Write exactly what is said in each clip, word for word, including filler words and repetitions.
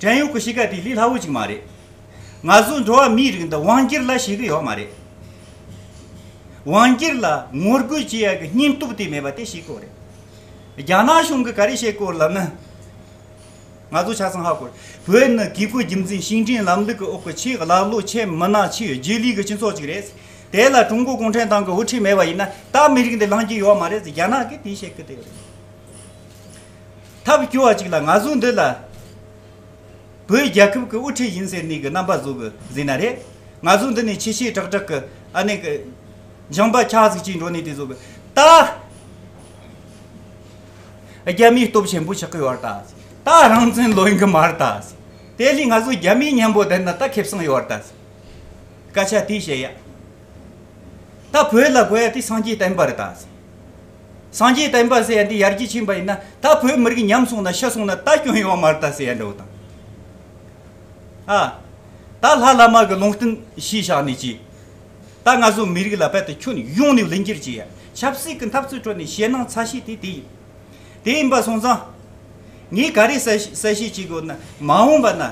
བྲན་གཡོག་གི་གཤིས་ཀ་དེ་ལས་སླ་བོ་ཅིག་མ་རེད། ང་ཚོ་འགྲོ་བ་མིའི་རིགས་འདི་དབང་སྒྱུར་ལ་ཤེས་གི་ཡོད་མ་རེད། དབང་སྒྱུར་ལ་ངོ་རྒོལ་བྱེད་ཡ་གི་སྙིང་སྟོབས་དེ་མེད་པ་དེ་ཤེས་གི་རེད། རྒྱ་ནག་གཞུང་གི་ག་རེ་བཤད་གི་ཡོད་ལབ་ན། ང་ཚོ་ཆ་ཚང་ཧ་གོ། བོད་ནི་བཀས་བཀོད་རྒྱུད་འཛིན་ཤིང་འབྲས་ལམ་ལུགས་ཀྱི་འོག་གི་ཆེས་ཀླ་ཀློ་ཆེས་མི་སྣ་ཆེས་རྗེས་ལུས་ཀྱི་སྤྱི་ཚོགས་ཅིག་རེད། དེ་ལ་ཀྲུང་གོ་གུང་ཁྲན་ཏང་གི་དབུ་ཁྲིད་མེད་པ་ཡིན་ན་ད་མི་རིགས་འདི་ལངས་རྒྱུ་ཡོད་མ་རེད་ཟེར་རྒྱ་ནག་གིས་དེ་བཤད་གི་དེ་རེད། ཐབས་སྐྱོ་བ་ཅིག་ལ་ང་ཚོ་འདི་ལ་བོད་རྒྱལ་ཁབ་ཀྱི་དབུ་ཁྲིད་ཡིན་ཟེར་ནས་གི་རྣམ་པ་བཟོ་གི་ཟེར་ན་རེད། ང་ཚོ་འདི་ནས་ཆེ་ཆེ་དྲག་དྲག་གི་ཨ་ནེ་གི་འཇང་པ་ཁྱ་ཟིག་ཅིག་འགྲོ་ནས་དེ་བཟོ་གི་ད། རྒྱ་མིའི་སྟོབས་ཆེན་པོ་ཆགས་ཀྱི་ཡོད་རེད་ད། ད་རང་བཙན་ལོན་གི་མ་རེད་ད། དེ་ལས་ང་ཚོ་རྒྱ་མིའི་མཉམ་པོ་བསྡད་ན་ད་ཁེ་བཟང་ཡོད་རེད་ད། སྐད་ཆ་དེ་བཤད་ཡ། ད་བོད་ལ་དགོས་ཡ་དེ་སངས་རྒྱས་བསྟན་པ་རེད་ད། སངས་རྒྱས་བསྟན་པ་ཟེར་ཡ་འདི་ཡར་རྒྱས་ཕྱིན་པ་ཡིན་ན་ད་བོད་མི་རིགས་ཉམས་སོང་ན་ཤི་སོང་ན་ད་སྐྱོན་ཡོད་མ་རེད་ད་ཟེར་ཡ་འདྲ་བོ་དང་། ཨ། ད་ལྷ་བླ་མ་གི་ལུང་བསྟན་ཤེས་བཞག་ནས་ཅི། ད་ང་ཚོ་མི་རིགས་ལ་རྦད་དེ་ཁྱོན་ཡོངས་ནས་ལས་འགུལ་བྱེད་ཡ། ཆབ་སྲིད་ཀྱི་འཐབ་རྩོད་ཁྲོད་ནས་ཞེད་སྣང་ཚ་ཤོས་དེ་དེ་ཡིན། དེ་ཡིན་པ་སོང་ཙང་། ངས་ག་རེ་གསལ་གསལ་བཤད་བྱེད་དགོས་ན་མ་འོངས་པ་ན།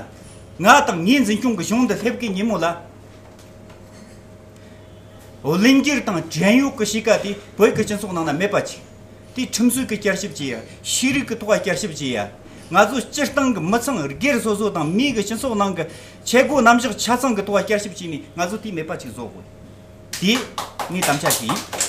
ང་དང་ངའི་འཛིན་སྐྱོང་གི་གཞུང་འདི་སླེབས་ཀྱི་ཉིན་མོ་ལ། ལས་འགུལ་དང་བྲན་གཡོག་གི་གཤིས་ཀ་དེ་བོད་ཀྱི་སྤྱི་ཚོགས་ནང་ན་མེད་པ་བྱེད། དེ་ཁྲིམས་སྲོལ་གྱི་བསྐྱར་ཞིབ་བྱེད་ཡ། ཤེས་རིག་གི་ཐོག་ལ་བསྐྱར་ཞིབ་བྱེད་ཡ། ང་ཚོ་སྤྱིར་བཏང་གི་མི་ཚང་སྒེར་སོ་སོ་དང་མིའི་གི་སྤྱི་ཚོགས་ནང་གི་ཆས་སྒོ་རྣམ་གཞག་ཆ་ཚང་གི་ཐོག་ལ་བསྐྱར་ཞིབ་བྱས་ནས་ང་ཚོ་དེ་མེད་པ་ཅིག་བཟོ་དགོས། དེ་ངའི་དམ་བཅའ་ཞིག་ཡིན།